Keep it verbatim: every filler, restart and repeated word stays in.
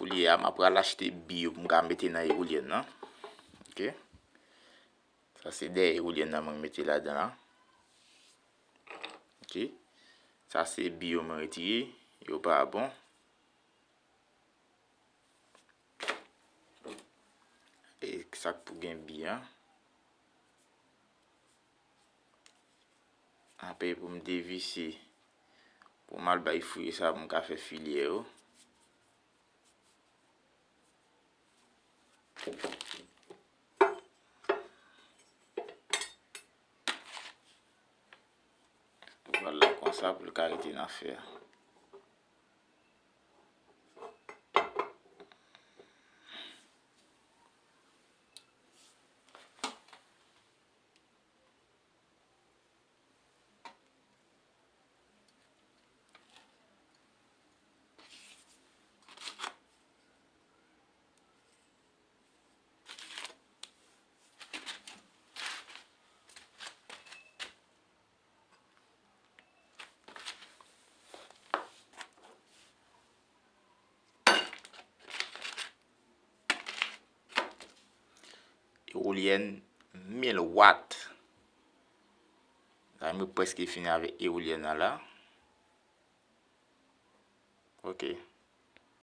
Koulye a, m ap pral achte bi yo pou m ka mete nan ewolyèn nan. Ok. Sa se dèyè ewolyèn nan mwen mete ladan la. Ok. Sa se bi yo mwen retire. Yo pa bon. E sa k pou gen bi an. Apre pou m devise, pou m al bay fouye sa pou m ka fè filyè yo. Ou pral la konsa pou l ka rete nan fè a. Ewolyèn mil wat. La, mwen prèske fini avèk ewolyèn nan la. Ok.